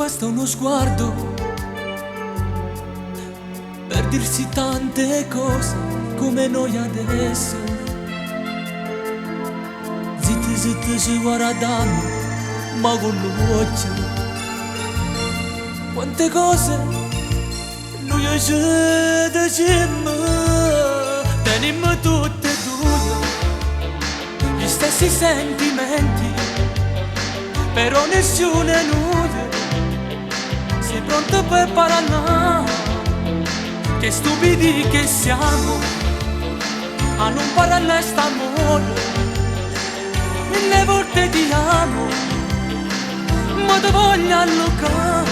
Basta uno sguardo per dirsi tante cose come noi adesso. Zitti zitti ci guardiamo, ma con l'occhio. Quante cose noi ci diciamo, teniamo tutte e due gli stessi sentimenti, però nessuno è noi sei pronto per parlare. Che stupidi che siamo a non parlare st'amore. Mille volte ti amo, ma ti voglio allocare.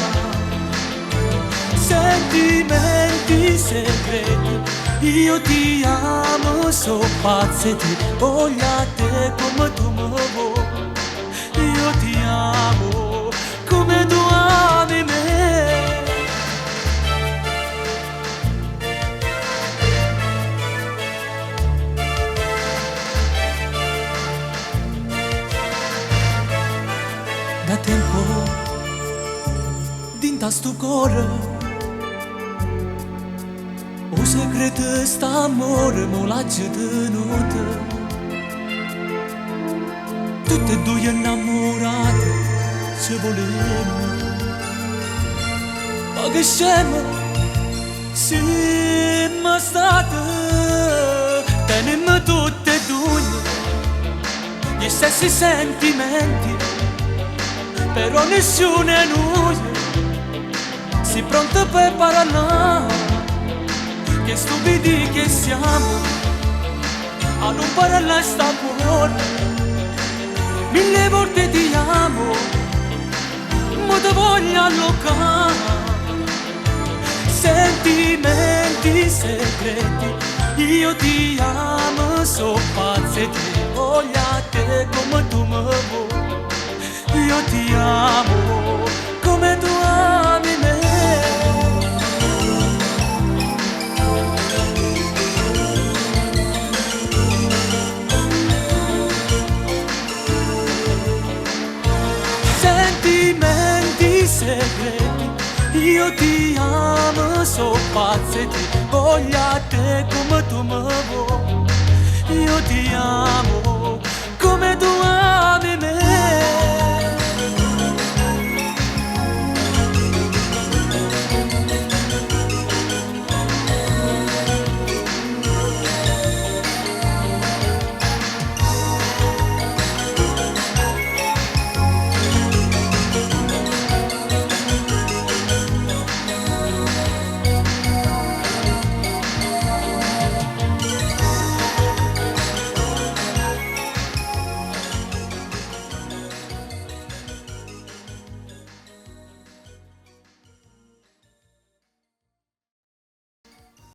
Sentimenti segreti, io ti amo, so pazzo 'e te, voglio a te come tu mi vuoi. Io ti amo come tu ami me. Da tempo dint'a stu core 'O segreto 'e st'ammore mo l'aggio tenuto. Tutt' e duje 'nnammurate ce vulimmo. Ma che sceme simmo state. Tenimmo tutt' e duje gli stessi sentimenti, però nessuno 'e nuje si pronto per parlà. Che stupidi che siamo a non parlare st'amore. Mille volte ti amo, ma ti voglio allocare. Sentimenti segreti, io ti amo, so pazzo 'e te, voglio a te come tu mi vuoi. Io ti amo come tu ami me. Sentimenti segreti, io ti amo, so pazzo 'e te, voglio a te come tu mi vuoi. Io ti amo come tu ami me.